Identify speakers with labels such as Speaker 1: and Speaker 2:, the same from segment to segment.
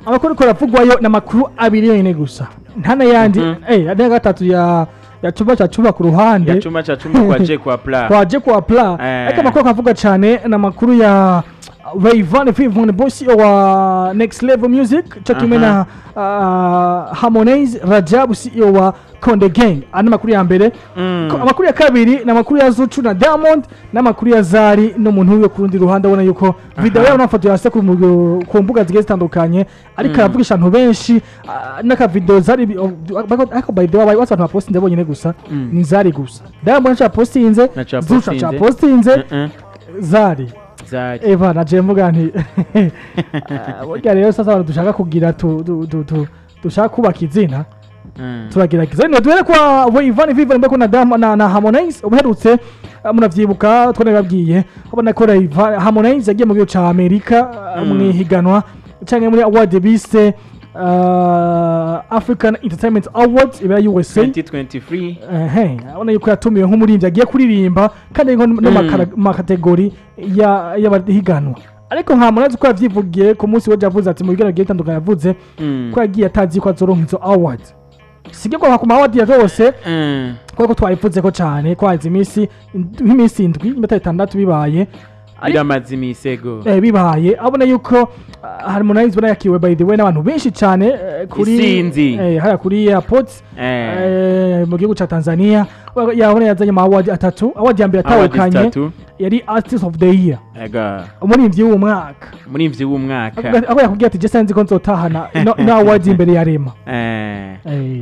Speaker 1: Amakuru ariko aravugwayo ni amakuru abiri yonyine gusa, nta n'ayandi. Andi ya gatatu ya chumba cha chumba ku ruhande.
Speaker 2: Ya chumba cha chumba kwa je kwa pla.
Speaker 1: Kwa je kwa pla. Ariko amakuru akavuga cyane ni amakuru ya Rayvanny Vivon Boss wa Next Level Music cyo kimwe na Harmonize Rajab, CEO wa Konde Gang. Andi makuru ya mbere. Amakuru ya kabiri ni amakuru ya Zuchu na Diamond n'amakuru ya Zari n'umuntu wiwe. Ku rundi ruhande, abona yuko video yabo n'amafoto yase ku mbuga zigiye zitandukanye, ariko aravugisha abantu benshi, n'akavideo Zari ariko by the way abantu bapostinze bonyine gusa ni Zari gusa. Diamond ntaco yapostinze,
Speaker 2: Ntaco
Speaker 1: Zuchu ntaco
Speaker 2: yapostinze.
Speaker 1: yapostinze, Zari.
Speaker 2: Zari.
Speaker 1: Eva naje mvuga nti burya rero sasa abantu dushaka kugira tu, tu, tu, tu, dushaka kubaka izina, turagerageza. Nino duhere kwa Ivan Vivan mbeko na, na Harmonize ubuherutse. Muravyibuka twanababwiye, ubona ko Harmonize yagiye mu gihugu ca Amerika, mwihiganwa canke muri award bise African Entertainment Awards ibera USA
Speaker 2: 2023.
Speaker 1: Ehe, abona yuko yatumiwe nk'umuririmbyi agiye kuririmba, kandi ngo no ma catégories ya y'abahiganwa. Ariko nka Harmonize ko yavyivugiye ku munsi w'ejo, yavuze ati mu biganiro bigiye bitandukanye, yavuze ko yagiye atazi ko azoronka izo awards, sige ko ku ma award ya zose, kuko twayivuze ko cyane ko haze iminsi nk'iminsi 7 iminota 6 bibaye.
Speaker 2: Biramaze imisego.
Speaker 1: Bibaye, abona yuko Harmonize ubona yakiriwe by the way n'abantu benshi cyane, kuri
Speaker 2: Isinzi.
Speaker 1: Hariya kuri airport, mu gihugu ca Tanzania. Yabona yazanye ama award atatu. Award ya mbere
Speaker 2: Award
Speaker 1: atahukanye
Speaker 2: zitatu.
Speaker 1: yari Artist of the Year,
Speaker 2: Ega.
Speaker 1: umuririmbyi w'umwaka.
Speaker 2: Umuririmbyi w'umwaka.
Speaker 1: Aho yakubwiye ati: "Je sinzi ko nzotahana ino award imbere ya Rema."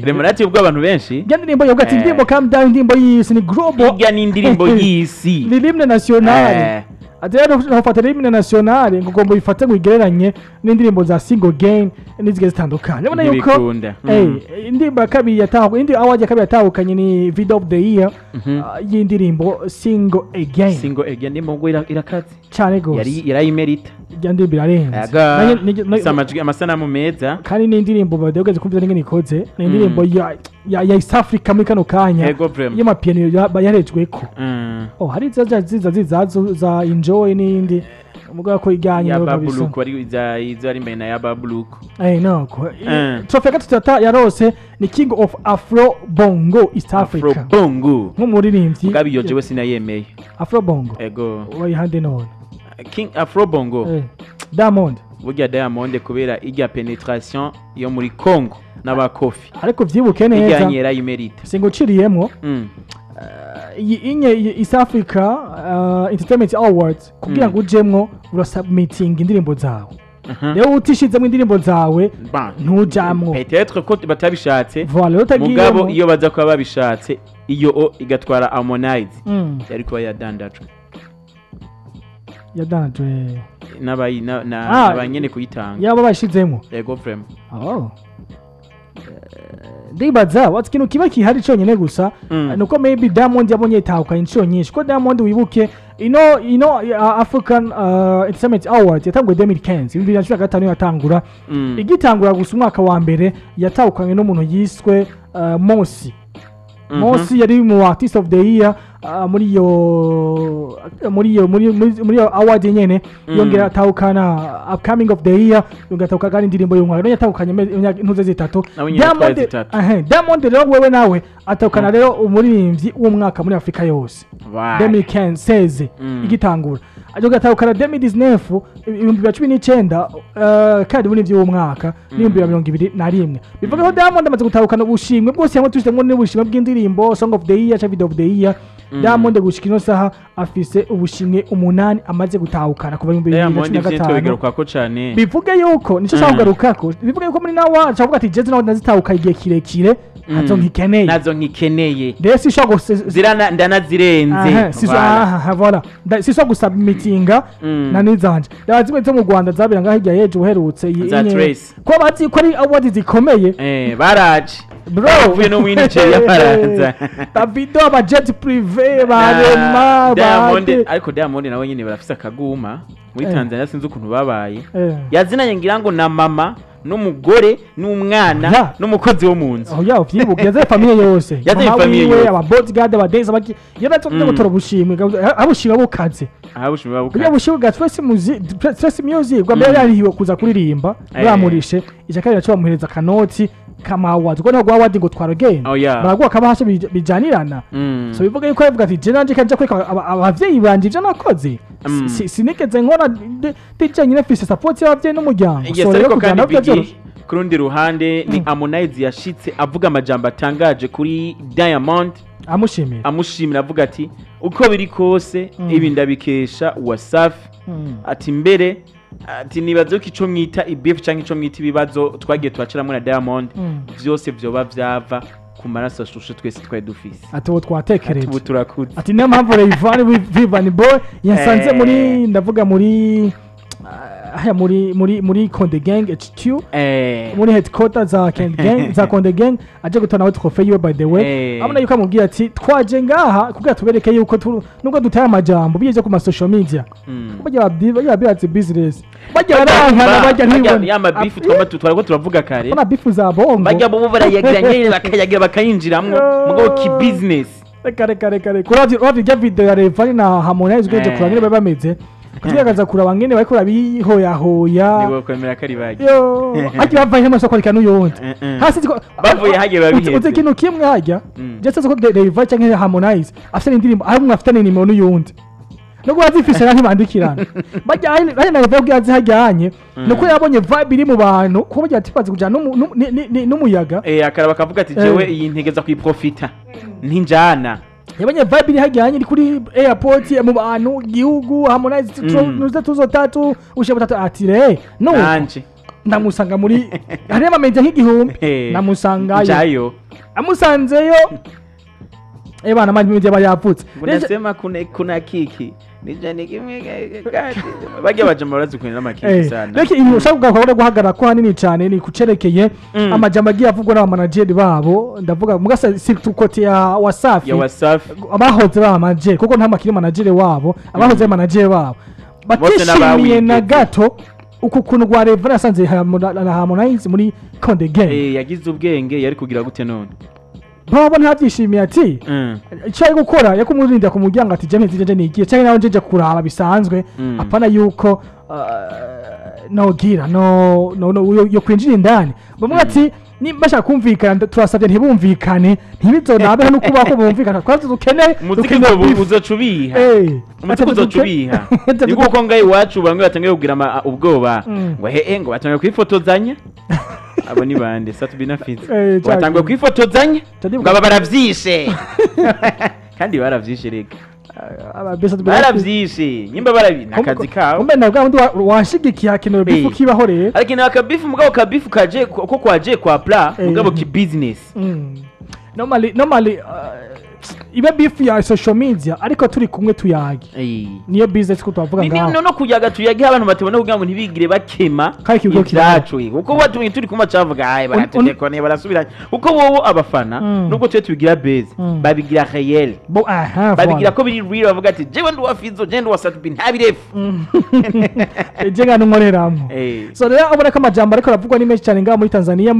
Speaker 2: Rema rati ubwo abantu benshi.
Speaker 1: Irya ndirimbo yavuga ati indirimbo Calm Down, indirimbo y'isi, ni global.
Speaker 2: Irya ni indirimbo y'isi.
Speaker 1: Ni l'hymne national. Ati rero ntufate l'hymne national ngo ugomba uyifate ngo uyigereranye n'indirimbo za Single Again n'izigiye zitandukanye. Urabona yuko
Speaker 2: Ntibikunda.
Speaker 1: Indirimbo ya kabiri yatahukanye, indi award ya kabiri yatahukanye ni Video of the Year, y'indirimbo Single Again.
Speaker 2: Single Again ndimo ngo irakaze.
Speaker 1: Cyane gose.
Speaker 2: Yari yarayimerita.
Speaker 1: Irya ndirimbo irarenze.
Speaker 2: Aga.
Speaker 1: Nanjye
Speaker 2: Ifise amajwi, amasanamu meza.
Speaker 1: Kandi ni indirimbo badegeze kumva n'ingene ikoze, ni indirimbo ya East Africa muri kano kanya
Speaker 2: Ego vraiment.
Speaker 1: y'amapiano yarejweko. Oh, hari ziza ziza ziza za Enjoy n'indi umugabo ko ijyanye
Speaker 2: Ya
Speaker 1: no kabisa.
Speaker 2: Babuluku ari iza izo ari imbere na ya Babuluku.
Speaker 1: No ko trophy ya gatatu yarose ni King of Afro Bongo East Africa.
Speaker 2: Afro Bongo.
Speaker 1: Nk'umuririmbyi.
Speaker 2: Mugabe iyo jewe sinayemeye.
Speaker 1: Afro Bongo.
Speaker 2: Ego.
Speaker 1: Wayihande none?
Speaker 2: King Afro Bongo.
Speaker 1: Diamond.
Speaker 2: Burya Diamond kubera irya penetration yo muri Congo n'abakofi.
Speaker 1: Ariko vyibuke
Speaker 2: Irya
Speaker 1: neza,
Speaker 2: nyera yimerita.
Speaker 1: singuciriyemwo, iyi inye iyi East Africa Entertainment Awards, kugira ngo ujemwo urasubmitinga indirimbo zawe. Rero utishizemo indirimbo zawe,
Speaker 2: Bon.
Speaker 1: ntujamwo.
Speaker 2: Peut-être ko batabishatse.
Speaker 1: Voilà, rero
Speaker 2: Mugabo
Speaker 1: utagiyemo
Speaker 2: iyo baza kuba babishatse, iyo o igatwara Harmonize, yari kuba yadandajwe.
Speaker 1: Yadanajwe
Speaker 2: N'abayi na na
Speaker 1: Ah,
Speaker 2: abanyene kuyitanga.
Speaker 1: Yaba bashizemo.
Speaker 2: Ego vraiment.
Speaker 1: Oh. Ndibaza wati ikintu kiba kihari cyonyine gusa nuko maybe Diamond yabonye itahukanye inshuro nyinshi, ko Diamond wibuke ino African Entertainment Award yatanguye 2015, 2015 yatangura. Igitangura gusa, umwaka wa mbere yatahukanye n'umuntu yiswe Mosi. Mosi yari mu Artist of the Year, muri iyo muri iyo award nyene. Yongera atahukana Upcoming of the Year, yongera atahukana kandi indirimbo y'umwaka. None yatahukanye intuze zitatu.
Speaker 2: Nawe nyene yatwaye zitatu.
Speaker 1: Ehe, Diamond rero wewe nawe atahukana rero umuririmbyi w'umwaka muri Afrika yose 2015 igitangura, ajo atahukana 2019, 2019, kandi umuririmbyi w'umwaka n'2021. Bivuga ko Diamond amaze gutahukana ubushimwe bwose hamwe tushizemo n'ubushimwe bw'indirimbo Song of the Year cyangwa Video of the Year. Diamond gushika ino saha afise ubushimwe umunani amaze gutahukana kuva ibihumbi bibiri na
Speaker 2: Diamond
Speaker 1: cumi na
Speaker 2: ivyo
Speaker 1: gatanu.
Speaker 2: tubigarukako cane.
Speaker 1: Bivuge yuko nico nshaka kugarukako, bivuge yuko muri nawe acavuga ati jeze nawe nazitahuka igihe kirekire, ntazo nkikeneye.
Speaker 2: Nazo nkikeneye.
Speaker 1: Rero sinshobora
Speaker 2: Zirana ndanazirenze.
Speaker 1: Aha, si
Speaker 2: Voilà.
Speaker 1: aha, voilà. Sinshobora gusubmitinga na nizanje. Raba zimwe zo mu Rwanda zabera ngaho hirya y'ejo uherutse
Speaker 2: Za Trace.
Speaker 1: Ko bazi ko ari award zikomeye.
Speaker 2: Baraje.
Speaker 1: Bro.
Speaker 2: Bavuye no muri Nigeria baraza.
Speaker 1: Davido, aba jet privé barema
Speaker 2: Diamond
Speaker 1: bate.
Speaker 2: Ariko Diamond nawe nyene barafise akaguma muri Tanzania, sinzi ukuntu babaye. Yazinanye ngira ngo na mama N'umugore n'umwana n'umukozi wo mu nzu.
Speaker 1: Oh ya, uvyibuke yazanye famille yose.
Speaker 2: Yazanye famille yose.
Speaker 1: Aba bodyguard, aba dancer baki. Yaratswe gutora ubushimwe, abushimwe bukaze.
Speaker 2: Abushimwe bukaze.
Speaker 1: Kugira bushimwe bwa Trace Music, Trace Music bwa mbere yarihiwe kuza kuririmba, bamurishe icakari yacu bamuhereza kanoti kama award. Kuko ntabwo award ngo twarogenda. Baraguha kabahasha bijanirana. So bivuga yuko yavuga ati je nanje kanje kwereka abavyeyi banje ivyo nakoze. Sinigeze nkora DJ nyine mfise support y'abavyeyi n'umuryango.
Speaker 2: So rero kujana byo. Kurundi ruhande ni Harmonize yashitse avuga amajambo atangaje kuri Diamond, amushimira avuga ati uko biri kose ibi ndabikesha Wasafi. Ati mbere ati nibazo ko ico mwita ibif canke ico mwita ibibazo twagiye twaciramwe na Diamond vyose vyoba vyava ku maraso ashushe twese twari dufise.
Speaker 1: Ati ubu twatekereje,
Speaker 2: ati ubu turakuze.
Speaker 1: Ati niyo mpamvu Rayvanny Vivian Boy yasanze muri ndavuga muri haya muri Konde Gang HQ, muri headquarters za Konde Gang, za Konde Gang aje gutana trophée yiwe. By the way, abona yuko amubwira ati twaje ngaha kugira tubereke yuko nubwo dutaye amajambo biyeje ku ma social media, bajya bajya business, bajya barankana, bajya ntibone
Speaker 2: ya mabifu twariko turavuga kare,
Speaker 1: bona bifu za bongo
Speaker 2: bajya bo barayagira nyene bakayagira bakayinjiramwo mugabo ki business.
Speaker 1: Reka kuravye video ya Rayvanny na Harmonize ugeje kurangire bameze kugaragaza kuraba ngene bariko rabihoyahoya,
Speaker 2: nibo kwemera kari baje
Speaker 1: yo haje bavaye mu soko rikanu yonde hasi
Speaker 2: bavuye haje babiheze.
Speaker 1: Uze kintu kimwe hajya just ko Rayvanny canke Harmonize afite indirimbo ari umwe afite nimero n'uyundi no bazifisha ntibandikirana bajya ari na Rayvanny yazi hajyanye nuko yabonye vibe iri mu bantu kuko bajya tipaze kujana n'umuyaga
Speaker 2: akaraba kavuga ati jewe iyi ntegeza kuyiprofita ntinjana.
Speaker 1: Yabonye vibe iri hajyanye iri kuri airport mu bantu gihugu Harmonize nuze tuzo tatu ushe butatu ati re no
Speaker 2: nanje
Speaker 1: ndamusanga muri hari ama media nk'igihumbi namusangayo amusanzeyo bana ama media bayavutse.
Speaker 2: Unasema kuna kiki nijani kimwe kati bajya baje murazi kunira amakiki sana.
Speaker 1: Reke ibintu ushaka gukora guhagarara ko hanini cyane ni kucerekeye amajambo agiye avugwa n'aba manager babo, ndavuga mugasa si tukote ya Wasafi abahoze ba manager kuko nta makiri manager wabo, abahoze manager babo batishimiye na gato uku kuntu gwa Rayvanny yasanze na Harmonize muri Konde Gang.
Speaker 2: Yagize ubwenge yari kugira gute none?
Speaker 1: Babo ntabyishimiye ati icyo ari gukora yakumurinda ku muryango ati je ntijeje nigiye cyangwa nawe njeje kuraba bisanzwe, apana yuko no gira no yo kwinjira indani. Bamwe ati nimba kumvikana turasabye ntibumvikane ntibizonabe no kuba ko bumvikana twazi dukeneye
Speaker 2: umuziki uzocubiha umuziki uzocubiha niko ko ngaye iwacu bamwe batangiye kugira ubwoba ngo hehe ngo batangiye kwifotozanya. Abo ni bande Satubina Fizi batangwe kwifotozanya ngo aba baravyishe kandi baravyishe reka baravyishe nyimba barabi nakazi kawo
Speaker 1: umbe nabwo ndi wanshigikiye hakenewe bifu kibaho rero
Speaker 2: ariko ni akabifu mugabo kabifu kaje ko kwaje kwa pla mugabo ki business.
Speaker 1: Normally ibe beef ya social media ariko turi kumwe tuyage niyo business ko twavuga ngaho
Speaker 2: no kuyaga tuyage abantu batebona kugira ngo ntibigire bakema ibyacu kuko batumye turi kuma cavuga aye barateko ne barasubiranye kuko wowe abafana nubwo twe tubigira base babigira réel babigira ko biri real bavuga ati jewe ndi wa Fizo je ndi wa Satubi ntabirefu
Speaker 1: je ngano nkoreramo. So rero abona ko amajambo ariko aravugwa ni menshi cyane ngaho muri Tanzania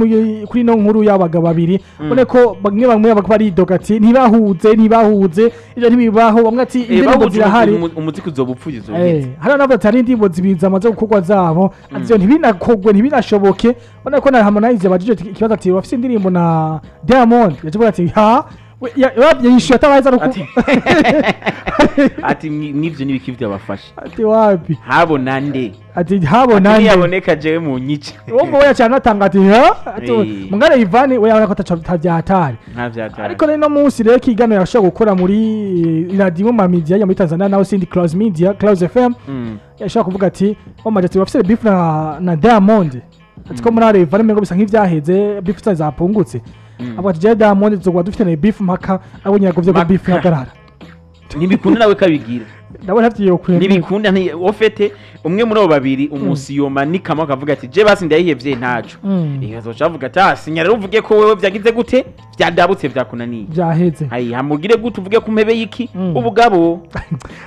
Speaker 1: kuri no nkuru y'abagabo babiri ubone ko bamwe bamwe baridoga ati ntibahuze ntibahuze ibyo ntibibaho bamwe ati indirimbo zirahari
Speaker 2: umuziki uzobupfuye uzoheze
Speaker 1: hari n'abo atari indirimbo zibiza amaze gukorwa zabo ati ntibinakogwe ntibinashoboke ubona ko na Harmonize abajije ikibazo ati wafise indirimbo na Diamond yaje ati ha yishyuye atabaza ruko
Speaker 2: ati nivyo nibiki byabafasha
Speaker 1: ati wapi
Speaker 2: habona nde
Speaker 1: ati habona nde
Speaker 2: yaboneka jewe mu nyice
Speaker 1: uwo we cyane atanga ati ha ati mungare Ivan we yabona ko atavyatari
Speaker 2: ntavyatari
Speaker 1: ariko rero no munsi rero kigano yashobora gukora muri radio ma media ya muri Tanzania naho sindi Clouds Media Clouds FM yashobora kuvuga ati omaje ati bafise beef na Diamond ati ko muri Ivan mengo bisa nk'ivyaheze beef zapungutse abo ati je Diamond tuzogwa dufite na beef mpaka abonye yagovye ko beef hagarara
Speaker 2: ntibikunda nawe kabigira
Speaker 1: ndabona hatiyo kwemera
Speaker 2: ntibikunda nti ofete umwe muri abo babiri umusiyoma nikama akavuga ati je basi ndayihevye ntaco igazoca avuga ati ah sinya rero uvuge ko wewe vyagize gute vyadabutse vyakunaniye
Speaker 1: vyaheze
Speaker 2: ayi hamugire gute uvuge ku mpebe yiki ubugabo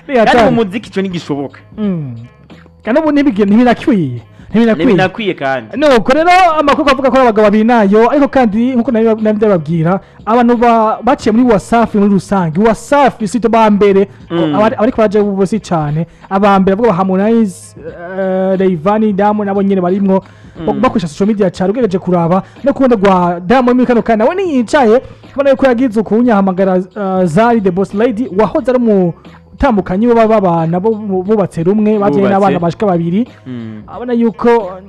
Speaker 2: kandi mu muziki ico ntigishoboka
Speaker 1: kandi ubu ntibigende ntibirakwiye
Speaker 2: Ntibinakwiye kandi.
Speaker 1: Nuko rero amakuru avuga ko abagabo babiri nayo, ariko kandi nkuko nabibabwira abantu baciye muri Wasafi muri rusange, Wasafi sito ba mbere ariko baje ubusi cyane, aba mbere avuga Harmonize, Rayvanny, Diamond nabo nyene barimwo bakoresha social media cyane. Ugereje kuraba no kubona gwa Diamond muri kano kana we niyicaye kubona yuko yagize ukunyahamagara Zari the Boss Lady wahoze ari mu tambukanyi bo babana bubatse rumwe baje n'abana bashika babiri. Abona yuko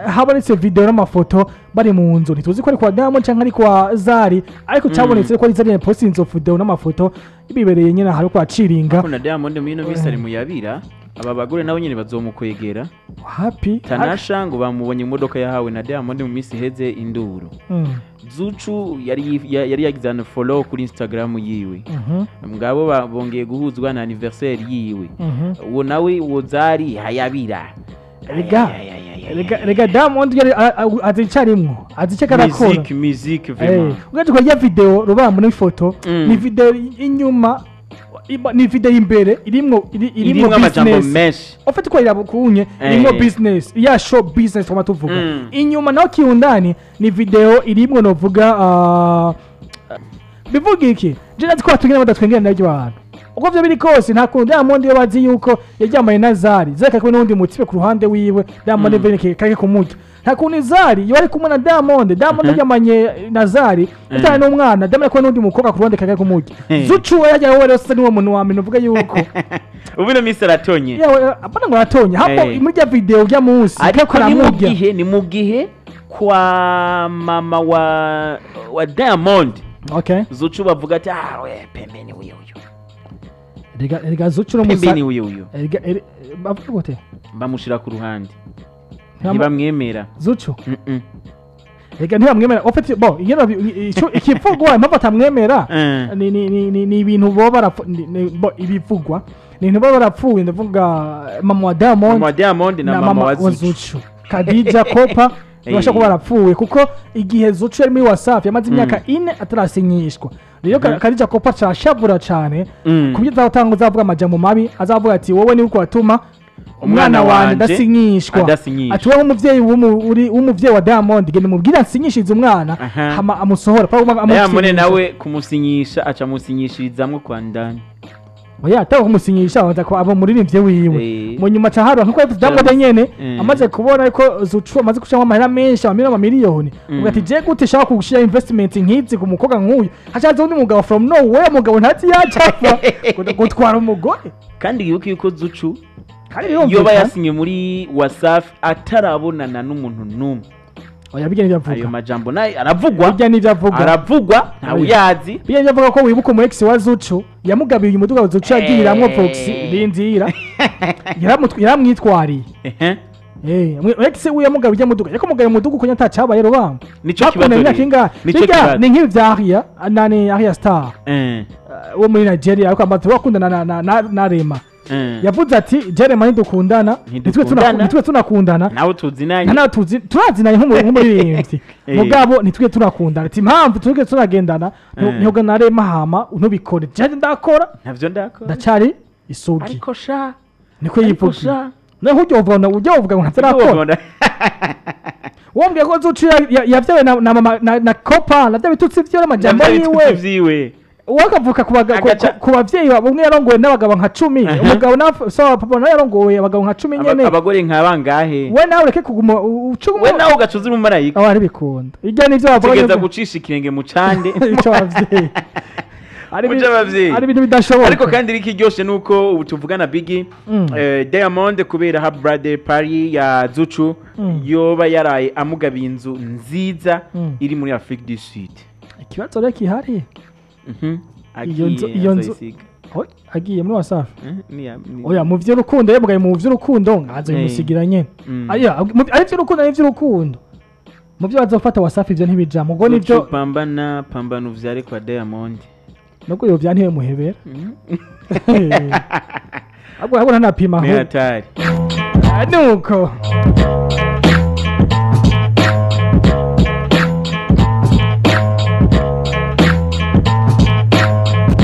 Speaker 1: habonetse video n'amafoto bari mu nzu, ntituzi ko ari kwa Diamond canke ari kwa Zari, ariko cyabonetse ko ari Zari post inzo video n'amafoto bibereye nyine hari kwa ciringa.
Speaker 2: Ko na Diamond mu ino bisi ari muyabira, aba bagore nabo nyine bazomukwegera.
Speaker 1: Happy
Speaker 2: Tanasha ngo bamubonye imodoka yahawe na Diamond mu minsi iheze induru. Zuchu yari yagize an follow kuri Instagram yiwe. Mugabo bongeye guhuzwa na anniversaire yiwe. Uwo nawe uwo Zari hayabira.
Speaker 1: Rega Diamond yari azicarimwo aziceka arakora
Speaker 2: music vraiment.
Speaker 1: Ugaje kwa video rubamba n'ifoto ni video inyuma ni video imbere irimwo
Speaker 2: amajambo menshi.
Speaker 1: Ufite ko irabukunye irimwo business ya show business kama tuvuga. Inyuma naho kiundani ni video irimwo novuga bivuga iki je natwe twatugenda badatwengera nabyo bantu. Uko vyo biri kose nta kuntu Diamond yo bazi yuko yaryamanye na Zari zeka kumwe n'undi mutibe ku ruhande wiwe Diamond veneke kake kumurya. Nta kuntu Zari yo ari kumwe na Diamond yaryamanye na Zari utana n'umwana Diamond kumwe n'undi mukobwa ku ruhande kake kumurya. Zuchu yajya wowe rero niwo muntu wa mbere uvuga yuko
Speaker 2: ubu no Mr Atonye.
Speaker 1: Yewe apana ngo atonye hapo muri ya video ya munsi
Speaker 2: ariko ni mu gihe kwa mama wa Diamond.
Speaker 1: Okay.
Speaker 2: Zuchu bavuga ati we pembeni uyo.
Speaker 1: Rega Zuchu no musa
Speaker 2: pembeni uyo.
Speaker 1: Rega bavuga gute?
Speaker 2: Bamushira ku ruhande. Ntibamwemera.
Speaker 1: Zuchu. Rega ntibamwemera. Ofite bo ingero ikivugwa impamvu atamwemera ni ibintu bo barapfu bo ibivugwa. Ni ibintu bo barapfuye ndavuga mama wa Diamond.
Speaker 2: Mama wa Diamond na mama wa Zuchu.
Speaker 1: Khadija Kopa basha kuba barapfuye kuko igihe Zuchu yari muri Wasafi yamaze imyaka 4 atarasinyishwa. Rero Khadija Kopa cyashavura cyane kubyo azatanga uzavuga amajambo mabi azavuga ati wowe ni uko watuma umwana wanje ndasinyishwa. Ati wowe umuvyeyi w'umuvyeyi wa Diamond genda mubwira nsinyishirize umwana hama amusohora
Speaker 2: Diamond nawe kumusinyisha aca musinyishirizamwe kwa ndani.
Speaker 1: Oya ataho kumusinyisha abanza ko abo muririmbye wiwe mu nyuma ca harwa nkuko yavuze Diamond nyene amaze kubona yuko Zuchu amaze gushiramo amahera menshi amamiliyoni uvuga ati je gute shaka kugushira investment nkizi ku mukobwa nk'uyu hacaza undi mugabo from nowhere mugabo ntazi yacafa gutwara umugore.
Speaker 2: Kandi yuko yuko Zuchu yoba yasinye muri Wasafi atarabonana n'umuntu n'umwe.
Speaker 1: Oya bijya n'ibyo
Speaker 2: ayo majambo naye aravugwa
Speaker 1: bijya n'ibyo avuga
Speaker 2: aravugwa ntawe uyazi
Speaker 1: bijya n'ibyo avuga ko wibuka umu ex wa Zuchu yamugabiye umuduga wa Zuchu yagiramwo Fox rindira yaramwitwariye. Ex we yamugabiye umuduga yako mugaye umuduga uko nyatacabaye rubamba
Speaker 2: nico kibazo
Speaker 1: ni nk'ibi vya Aria nani Aria Star wo muri Nigeria ariko amaze bakundana na Rema. Yavuze ati Jeremy ntidukundana nitwe tunakundana
Speaker 2: nawe tuzinanye
Speaker 1: nawe tuzi turazinanye nk'umuririmbyi mugabo nitwe tunakundana ati impamvu tuge tunagendana nyoga na Rema hama ntubikore je ndakora
Speaker 2: ntavyo ndakora
Speaker 1: ndacari isugi
Speaker 2: ariko sha
Speaker 1: niko yivuga naho ujye uvuga ujye uvuga ngo ntarakora wombwiye ko Zuchu yavyawe na mama na Kopa na bitutsi vyo n'amajambo yiwe wakavuka ku bavyeyi bamwe yarongowe n'abagabo nka 10 umugabo na sawa papa nawe yarongowe abagabo nka 10 nyene
Speaker 2: abagore nka bangahe
Speaker 1: we nawe ureke kuguma ucuma
Speaker 2: we nawe ugacuzura umumarayika
Speaker 1: aho ari bikunda irya nivyo bavuga
Speaker 2: tugeza gucisha ikirenge mu cande
Speaker 1: ico bavyeyi ari ibintu bidashoboka.
Speaker 2: Ariko kandi rikiryoshe nuko ubu tuvugana Biggie Diamond kubera ha birthday party ya Zuchu yoba yaraye amugabiye inzu nziza iri muri Afrique du Sud.
Speaker 1: Ikibazo rero kihari iyo nzu agiye muri Wasafi oya mu vy'urukundo yemugaye mu vy'urukundo ngazo bimusigira nyene aya ari vy'urukundo ari vy'urukundo mu byo bazofata Wasafi ivyo ntibijamo ngo nivyo
Speaker 2: pambana pambana uvyare kwa Diamond
Speaker 1: nubwo yo vya ntiwe muhebera ahubwo ntanapima
Speaker 2: aho ni hatari
Speaker 1: nuko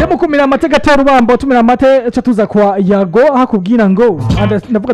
Speaker 1: Mukumira amate gato rubambo tumira amate cyo tuza kwa Yago hakubwira ngo ndavuga.